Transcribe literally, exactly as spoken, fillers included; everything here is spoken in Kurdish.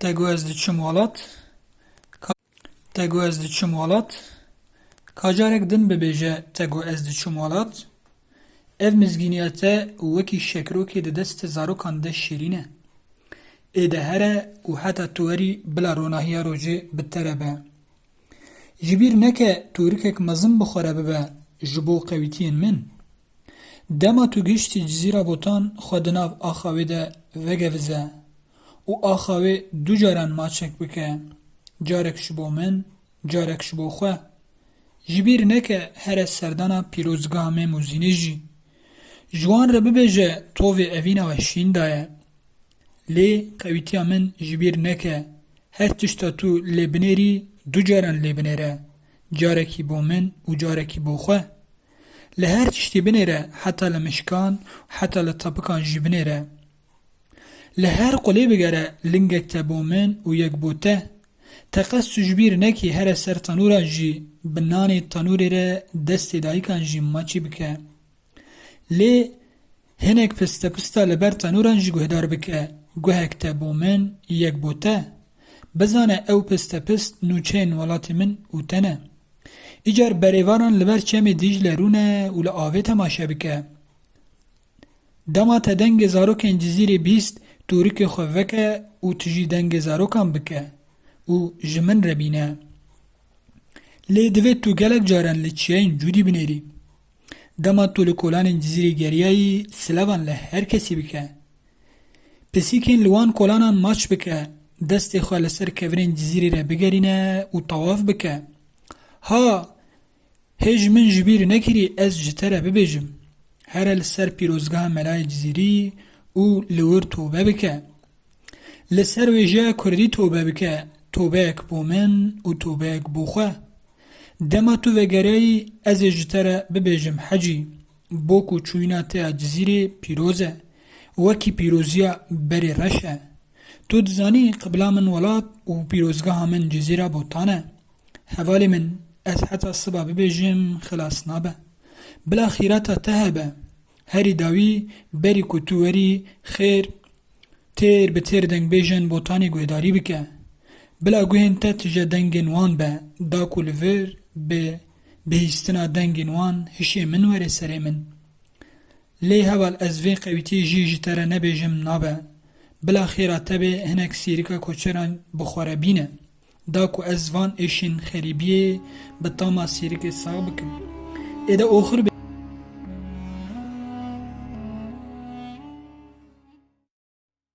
Te got ez diçim welat. Ka-, te got ez diçim welat. Ka carek din bibêje te got ez diçim welat. Ev mizgîniya te wekî şekrokê di destê zarokan de şêrîn e. Êde here û heta tu werî bila ronahiya rojê bi te re be. Ji bîr neke tûrikek mezin bi xwe re bibe ji bo qewîtiyên min. Dema tu gihiştî Cizîra Botan xwe di nav axa wê de vegevize û axa wê du caran maçek bike, carek ji bo min, carek ji bo xwe. Ji bîr neke here serdana pîrozgeha Mem û Zînê jî. Ji wan re bibêje tovê evîna we şîn daye. Lê qewîtiya min ji bîr neke, her tişta tu lê binêrî du caran lê binêre, carekî bo min û carekî bo xwe. Li her tiştî binêre, heta li mişkan û heta li tepikan jî binêre. Li her qulê bigere, lingek te bo min û yek bo te. Te qet tu ji bîr nekî here ser tenûran jî bi nanê tenûrê re destê dayikan jî maçî bike. Lê hinek pistepista li ber tenûran jî guhdar bike, guhek te bo min, yek bo te. Bizane ew pistepist nûçeyên welatê min û te ne. Îcar berêvaran li ber çemê Dîcle rûne û li avê temaşe bike. Dema te dengê zarokên Cizîrê bîst, tûrikê xwe veke û tu jî dengê zarokan bike û ji min re bîne. Lê divê tu gelek caran li çiyayên cûdî binêrî. Dema tu li kolanên Cizîrê geriyayî, silavan li her kesî bike. Pisîkên li wan kolanan maç bike, destê xwe li ser kevirên Cizîrê re bigerîne û tawaf bike. Ha, hê ji min ji bîr nekirî ez ji te re bibêjim. Here li ser pîrozgeha Melayê Cizîrî û li wir tobe bike. Li ser wêjeya kurdî tobe bike, tobeyek bo min û tobeyek bo xwe. Dema tu vegeriyayî ez ê ji te re bibêjim hecî, bok û çûyîna te ya Cizîrê pîroz e, wekî pîroziya berê reş e. Tu dizanî qibla min welat û pîrozgeha min Cizîra Botan e. Hevalê min, ez heta siba bibêjim xilas nabe. Bila xîrata te hebe. Herî dawî berî ku tu werî xêr têr bi têr dengbêjên Botanê guhdarî bike. Bila guhên te tije dengên wan be, da ku li vir bi bihîstina dengên wan hişê min were serê min. Lê heval ez vê qewîtiyê jî ji te re nebêjim nabe. Bila xêra te bê hinek sîrika koçeran bi xwe re bîne. Da ku ez van êşên xerîbiyê bi tama sîrikê sax bikim. Êde oxir bê.